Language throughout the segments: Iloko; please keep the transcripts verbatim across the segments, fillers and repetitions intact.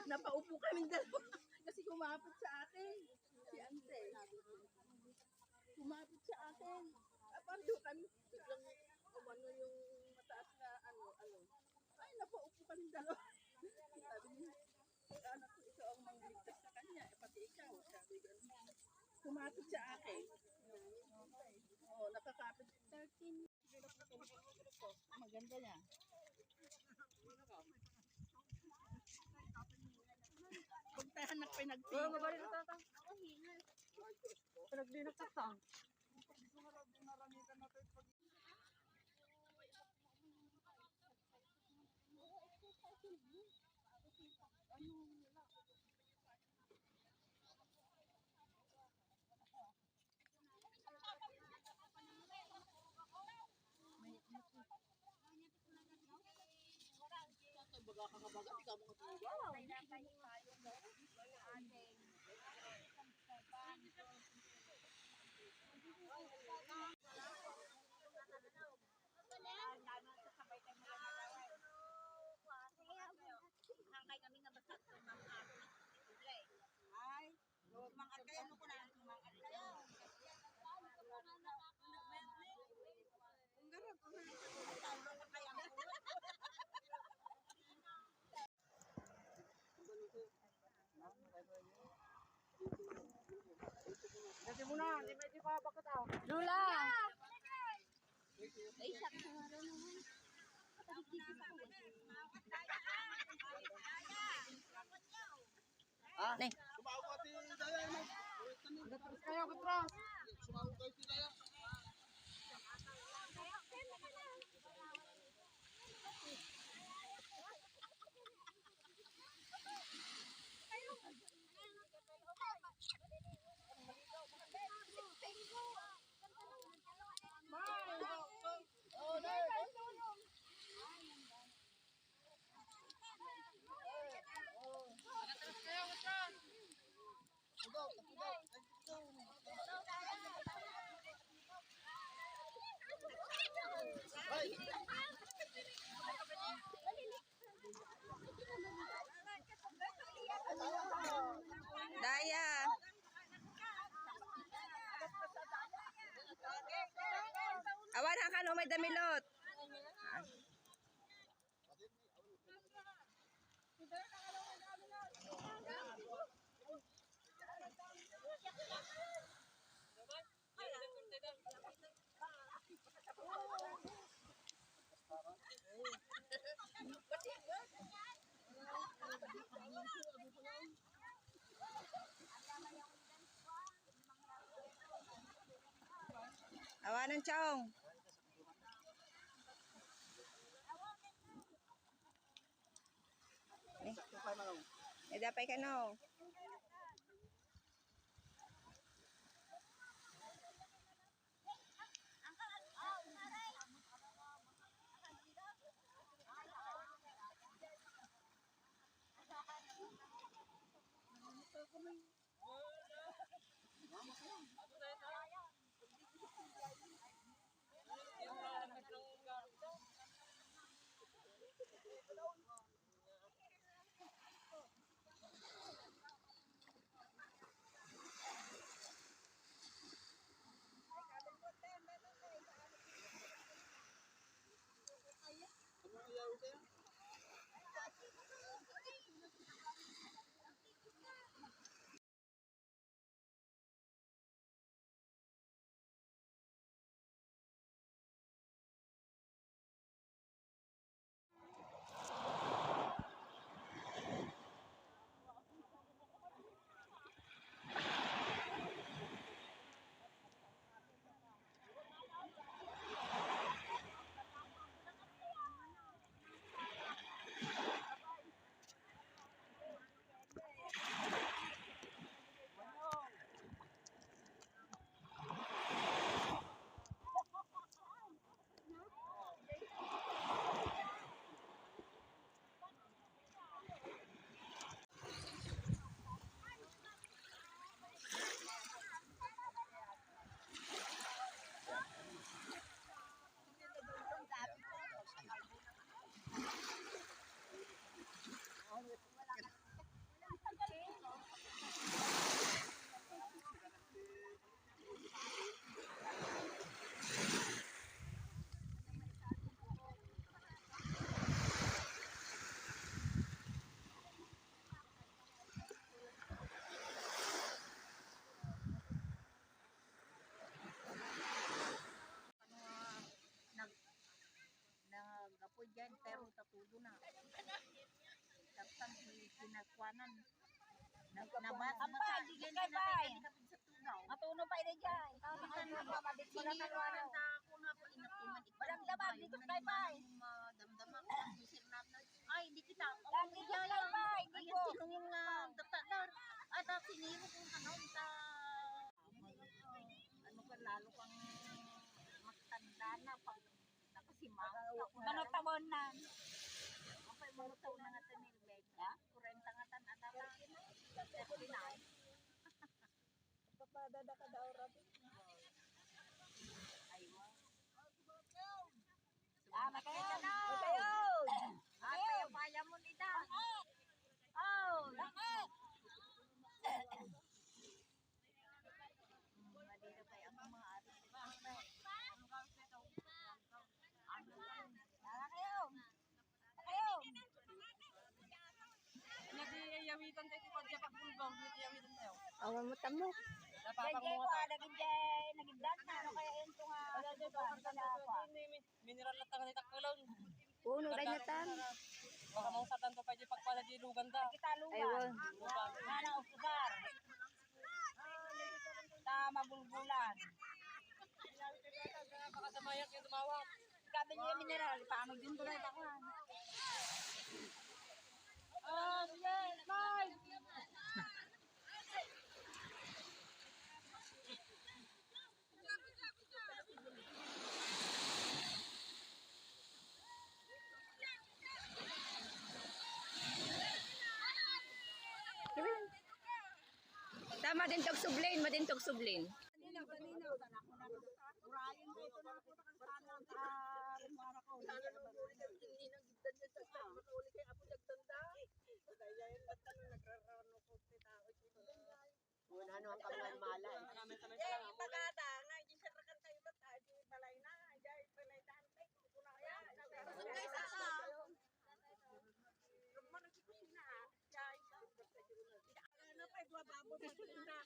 Napaupo kaming dalawa kasi kumapit sa akin. Si Ante. Kumapit sa akin. Ah, pareho kami. Biglang umano yung mataas na ano, ano. Ay, napaupo kaming dalawa. Sabi niya, "Anak ko, ikaw ang mangligtas sa kanya. Eh, pati ikaw." Sabi ko, kumapit sa akin. Oo, nakakapit. Thirteen. Maganda niya. Puntahan na pinagpinto. Oo, mabalik na tata. Pinagdinak ka ta. Baga ka nga baga, di ka mo katuwa. Hangkay kami nga basta ito, mga Ay. Mangat kayo, ano ko na, mangat kayo. Ang garap, ang garap. Kasi muna, di ba, di ba, bakit ah? Dula! Ay, sakto nga rin naman. Ha? Ne. Sumawag ka, Ate Daya, ano? Gatras kayo, gatras. Sumawag kayo, Ate Daya. Daya. Awan, hakan umay damilot. Awanan, Chong. Eh, eh, dapay kano. Nabas-, Ampay, di kay pay. Matuno pa ini jay. Bisan na mababit ko na taluan. Walang labag dito kay pay. Madamdama ko ang bisir namin. Ay, di kita. Lagi dito kay pay. Di ko. Sinungan. Tatadar. At siniro kung ano, ta. Ano ka, lalo kang magtanda na pag nakasimangot ka. Mano taon na? Apay, mano taon na nga, Tanilbet? Ha? Kurenta nga tan-, ata ka. Thirty-nine. Papadada ka daw, Rabi. Aywa. Ah, makayo na. Makayo. Ah, kaya, kaya mo nita. Oh, bakit? Madira kay ang mga ari. Tara kayo. Kayo. Nag-iyawitan tayo ti padya pagbulbog, nag-iyawitan tayo. Awan mo tamo. Napapang mo pa. Naging jay, naging dan na, ano kaya yun, tunga. Wala dito, ang ganda pa. Mineral na tangan ni Takilon. Puno tayo na tan. Baka mong satan to pwede pagpala di lugan da. Kita lugan. Aywan. Lugan. Mana usar. Ta mabulbulan. Baka sa mayak yung tumawag. Sabi niya mineral, paano din ko na itakuan? Ah, sige, bye! Tama din tog sublin, madin tog sublin. Wala no ang kamay mala eh. Eh, ipagada nga, di siya rakan tayo ba't, ah, di balay na, di balay daan tayo, kuna kaya, sabi ko, guys, ah. Rumah nang kusina, ah. Guys, ano pa, dua babo sa kusina.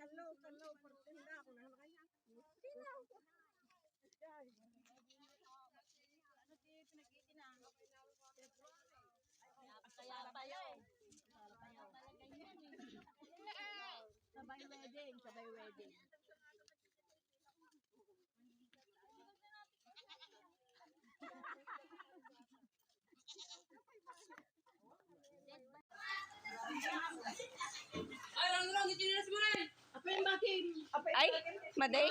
Talo, talo, pagtinda ako na kaya. Sino? Ano ti pinag-iinan? Kaya pala eh. Sabay wedding, sabay wedding. Ay, madi.